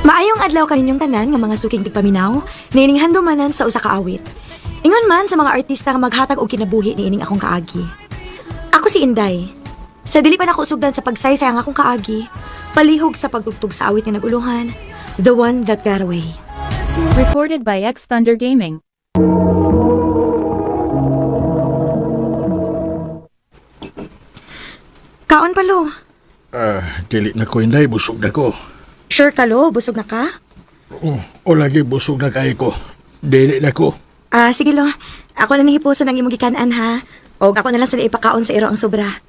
Maayong adlaw kaninyong tanan nga mga suking tigpaminaw, niining handumanan sa usa ka awit. Ingon man sa mga artista nga maghatag og kinabuhi niining akong kaagi. Ako si Inday. Sa dili pa nako sugdan sa pagsaysay ang akong kaagi, palihog sa pagtugtog sa awit nga naguluhan, The One That Got Away. Recorded by X Thunder Gaming. Kaon pa lo. Ah, dili na ko, Inday, busog na ko. Sure ka lo, busog na ka? Oh, o lagi busog na kay ko. Dili na ko. Ah, sige lo. Ako na nihipuso ng imong gikanan ha. O ako na lang sa ipakaon sa iro ang sobra.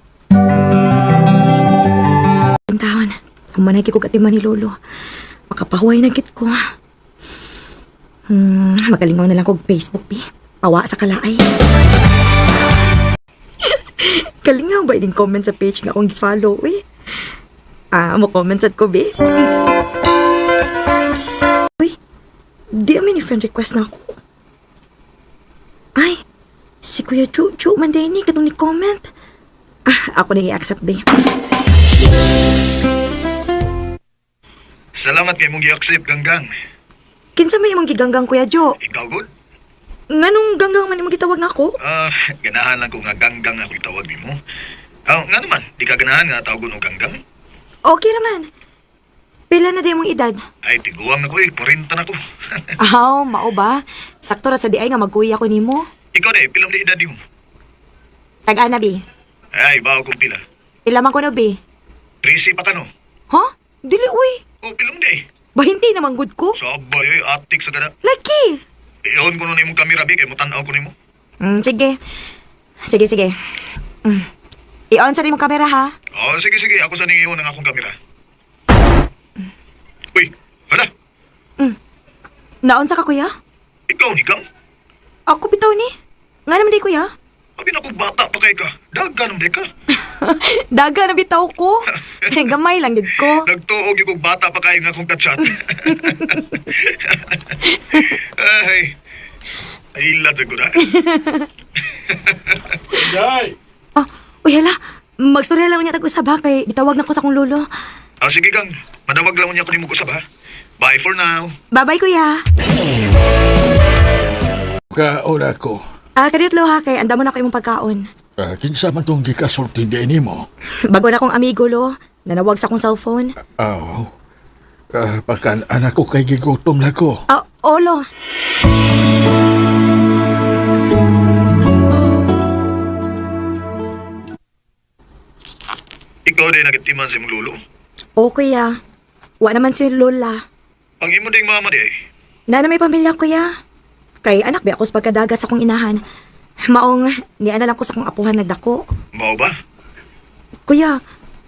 Ang taon, humanay kog atiman ni Lolo. Makapahuway na git ko. Magalingaw na lang kog Facebook, bi. Pawa sa kalaay. Kalingaw ba ining comment sa page nga akong gi-follow, uy? Ah, mo comment sad ko, bi. Uy, di amin ni friend request na ako. Ay, si Kuya Chuchu man din ni katong ni comment. Ah, ako na i-accept be. Salamat kay mong gi-accept, Ganggang. Kinsa may imong giganggang Kuya Jo? Ikaw, good? Nganong ganggang man imong gitawag nako? Ah, ganahan lang ko nga Ganggang ako itawag nimo. Ah, nga naman, di ka ganahan nga tawagon og Ganggang? Okay naman. Pila na di imong edad? Ay, tiguang na ko eh, 40 na ko. Aw, mao ba? Sakto ra sa di ay nga magkuya ko nimo. Ikaw na eh, pilang di edad nimo? Tag-ana bi. Ay, bawo kong pila. Pila man ko no bi? 13 pa ka no? Ha? Dili uy. O, pilang di eh. Bahinti naman gud ko. Sabay, ay, atik sa kada. Lagi. I-on ko nun imong kamera, bi, kay mutanaw ko nimo. Sige. Sige, sige. I-on sa imong kamera ha. Oh, sige, sige, ako sa ning i-on ang akong kamera. Uy, hala, Naon sa ka kuya? Ikaw ni Gang? Ako bitaw ni. Nga naman di kuya. Abi na ko bata pa kay ka. Dagan di ka. Daga na bitaw ko. Gamay lang gid ko. Nagtuog yung kong bata pa kayo nga akong kachat. Ay, ay ila ko na. Inday! Ah, uy hala. Magstorya lang niya tag-usab ha kay gitawag na ko sa akong lolo. Ah, sige Gang, manawag lang niya ko ni usab ha. Bye for now. Bye-bye kuya. Kaon ako. Ah, kadiyot lo ha kay andamo na ko imong pagkaon. Ah, kinsa man tong gikasulti di nimo? Bago na akong amigo lo, nanawag sa akong cellphone. Aw. Ah, pakan anak ko kay gigutom na ko. Ah, olo. Ikaw din nagitiman sa imong lulo. O kuya. Wa naman si Lola. Ang imo ding mama di ay. Na may pamilya kuya. Kay anak ba ako sa pagkadaga sa akong inahan. Maong niana lang ko sa akong apuhan nagdako. Mao ba? Kuya,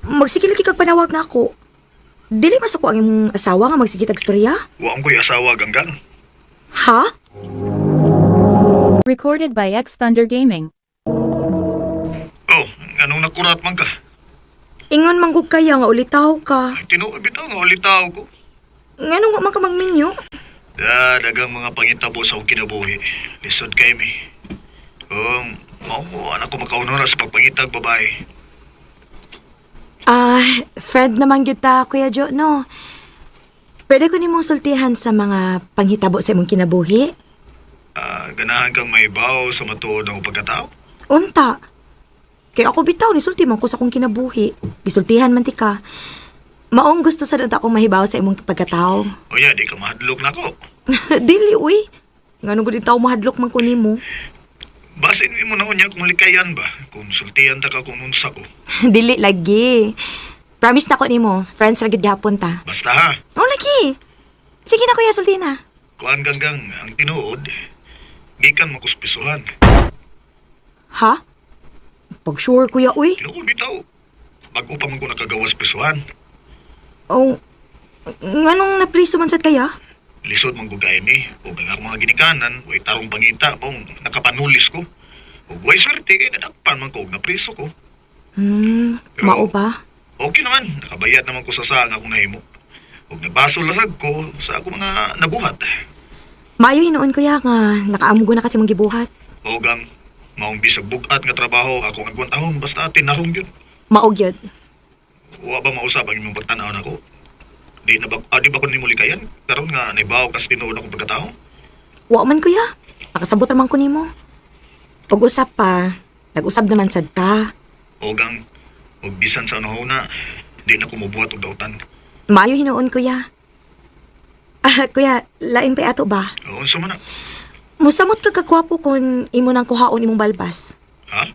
magsige lagi kag panawag na ako. Dili masuko ang imong asawa nga magsige tag storya? Wa ang ko'y asawa, Ganggang. Ha? Recorded by X Thunder Gaming. Oh, anong nakurat man ka? Ingon manggug kaya nga ulitaw ka. Ay, tinuod bitaw nga ulitaw ko. Nganong wa man ka magminyo? Da, dagang mga pangitabo sa akong kinabuhi. Lisod kay mi. Mao mo anak ko makaunora sa pagpangitag babae. Ah, friend naman kita, Kuya Jo, no? Pwede ko nimong sultihan sa mga panghitabo sa imong kinabuhi? Ah, ganahan kang may baw sa matuod ang pagkatao? Unta. Kay ako bitaw, nisulti man ko sa akong kinabuhi. Gisultihan man ti ka. Maong gusto sa unta akong mahibaw sa imong pagkatao. O ya, di ka mahadlok na ko. Dili, uy. Ngano gud tawo mahadlok man ko nimo. Basin mo na unya kung likayan ba? Kung sultian ta ka kung unsa ko. Dili lagi. Promise na ko nimo, friends ra gid gihapon ta. Basta ha, Oh, lagi. Sige na kuya, sulti na. kuan ganggang ang tinuod, gikan makuspisuhan. Ha? Pag sure kuya, uy. Tinuod bitaw. Bago pa man ko nakagawas pisuhan. Oh, nganong napriso man sad kaya? Lisod man ko kay ni, ug ang akong mga ginikanan, way tarong pangita, kung nakapanulis ko. Ug way swerte kay nadakpan man ko ug napriso ko. Mao ba? Okay naman, nakabayad naman ko sa sa ang akong nahimo. Ug nabasol lasag ko sa akong mga nabuhat. Maayo hinuon kuya nga nakaamgo na kasi mong gibuhat. Og ang maong bisag bugat nga trabaho akong agwantahon basta tinarong yun. Mao gyud. Wa ba mausab ang imong pagtan-aw nako? Di na ba, di ba ko nimo likayan? Karon nga naibaw kas tinuod akong pagkatao. Wa man, kuya. Nakasabot naman ko nimo. Ug usap pa, nag-usab naman sad ta. O gang, og bisan sa unahuna, di na ko mobuhat og dautan. Maayo hinuon, kuya. Ah, kuya, lain pa ato ba? O, unsa man na? Musamot ka kagwapo kung imo nang kuhaon imong balbas. Ha?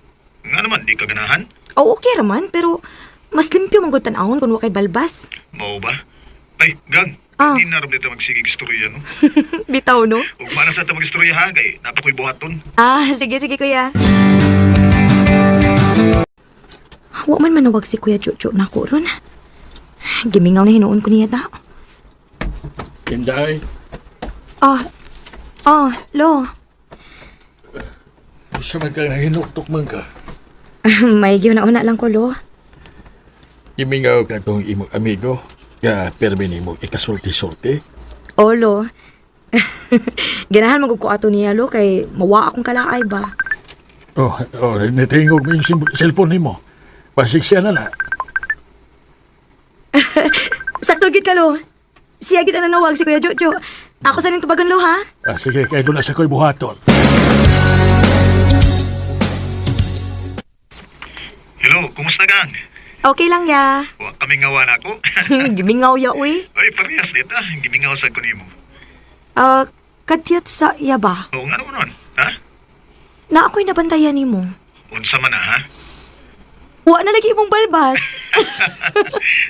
Nga naman, di ka ganahan? O okay raman, pero mas limpyo man gud tan-awon kung wa kay balbas. Mao ba? Ay, gang, Ah. hindi na rin dito magsigig istorya, no? Bitaw, no? Ug mana sa ta mag-istorya ha, kay napakoy buhaton. Ah, sige, sige, kuya. Wa man manawag si Kuya Jojo na ko ron. Gimingaw na hinuon ko niya da. Inday, Ah, ah, lo. sa man ka nahinuktok man ka. May una lang ko, lo. Gimingaw ka tong imong amigo. Ka permi nimo ikasulti-sulti. O, lo. Ganahan magug ko ato niya, lo, kay mawa akong kalaay ba. Oh, nitingog mo yung cellphone nimo. Basig siya na na. Sakto gid ka, lo. Siya gid ang nanawag si Kuya Jojo. Ako sa ning tubagon, lo, ha? Ah, sige, kay doon na sa ko'y buhaton. Hello, kumusta gang? Okay lang, ya. Wa kami ngawa na ako. Gimingaw ya, uy. Ay, parehas dito. Gimingaw sa ko nimo. Ah, kadyat sa iya ba? Oo, nga naman nun. Ha? Na ako'y nabantayan nimo. Unsa man na, ha? Wa na lagi imong balbas.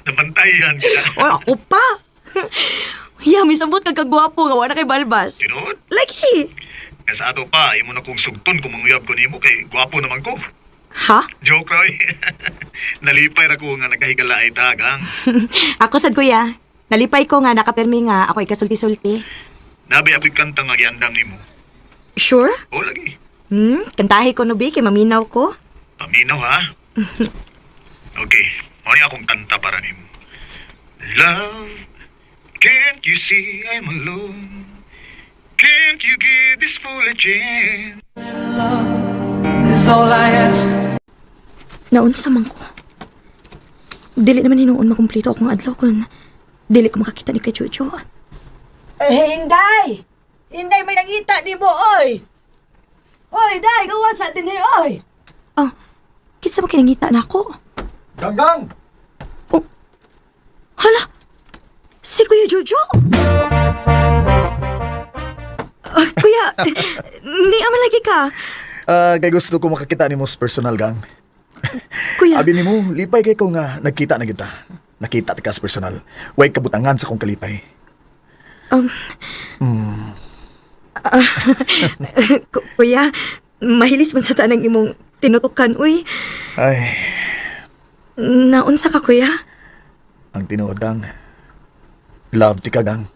Nabantayan kita. Oy, ako pa. Ya, may sambot kag kagwapo nga wa na kay balbas. Tinuod? Lagi. Kaya sa ato pa, imo na kong sugton kung manguyab ko nimo kay gwapo naman ko. Ha? Joke ra oy. Nalipay ra ko nga nagkahigala ay ta, gang. Ako sad kuya. Nalipay ko nga nakapirmi nga ako ikasulti-sulti. Nabi ako'y kanta nga giandam nimo. Sure? O lagi. Kantahi ko no bi kay maminaw ko. Paminaw ha. Okay, mao ni akong kanta para nimo. Love, can't you see I'm alone? Can't you give this fool a chance? Is all I ask. Naunsa man ko. Dili naman hinuon makumpleto akong adlaw kun dili ko makakita ni kay Chucho. Eh, Inday! Inday, may nangita ni mo, oy! Oy, Day, gawa sa din eh, oy! Oh, kinsa ba kinangita na ako? Ganggang! Oh, hala! Si Kuya Jojo! Ah, kuya, ni ama lagi ka. Ah, kay gusto ko makakita nimo sa personal, gang. Kuya, Abi nimo, lipay kay ko nga nagkita na kita. Nakita ta ka sa personal. Way kabutangan sa akong kalipay. Kuya, mahilis man sa tanang imong tinutukan, uy. Ay, Naunsa ka, kuya? ang tinuod, gang. Love ti ka, gang.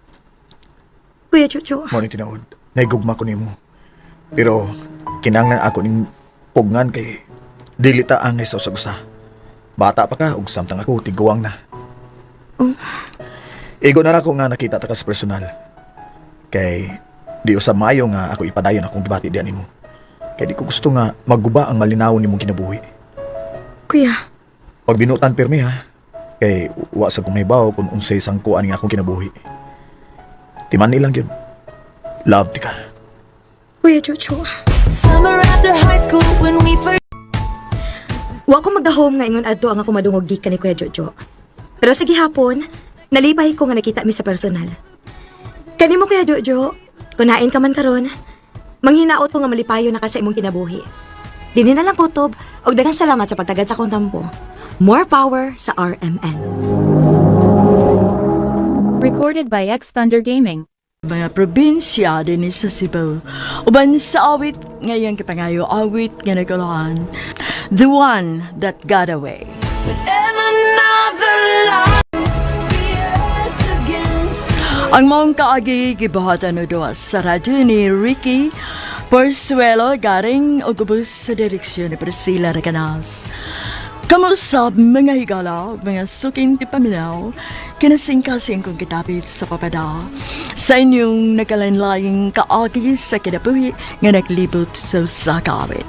Kuya Jojo, Mo ni tinuod. Naigugma ko nimo. Pero kinanglan ako ning pugngan kay dili ta angay sa usag-usa. Bata pa ka ug samtang ako tiguang na. Oh. Igo na nako nga nakita ta ka sa personal. Kay di usab maayo nga ako ipadayon akong gibati diyan nimo. Kay di ko gusto nga maguba ang malinawon nimong kinabuhi. Kuya, Pag binutan pirmi ha. Kay wa sa kong hibaw kung unsay sangkuan nga akong kinabuhi. Timan ilang gyud. Love ti ka. Kuya Jojo. Summer after high school when we first Wa ko magdahom nga ingon adto ang ako madungog gikan ni Kuya Jojo. Pero sa gihapon, nalipay ko nga nakita mi sa personal. Kanimo Kuya Jojo, kunain ka man karon, manghinaot ko nga malipayo na ka sa imong kinabuhi. Dini na lang kutob og daghang salamat sa pagtagad sa akong tampo. More power sa RMN. Recorded by X Thunder Gaming. Mga probinsya din sa Cebu. Uban sa awit ngayon kipangayo awit nga nagkuluhan. The One That Got Away. Another life. Ang maong kaagi gibuhatan o duwa sa radyo ni Ricky Porsuelo garing og ubos sa direksyon ni Priscilla Recanas. Kamusab mga higala, ug mga suking tipaminaw, kinasingkasing kong kitapit sa papada. Sa inyong nagkalain-laing kaagi sa kinabuhi nga naglibot sa usa ka awit.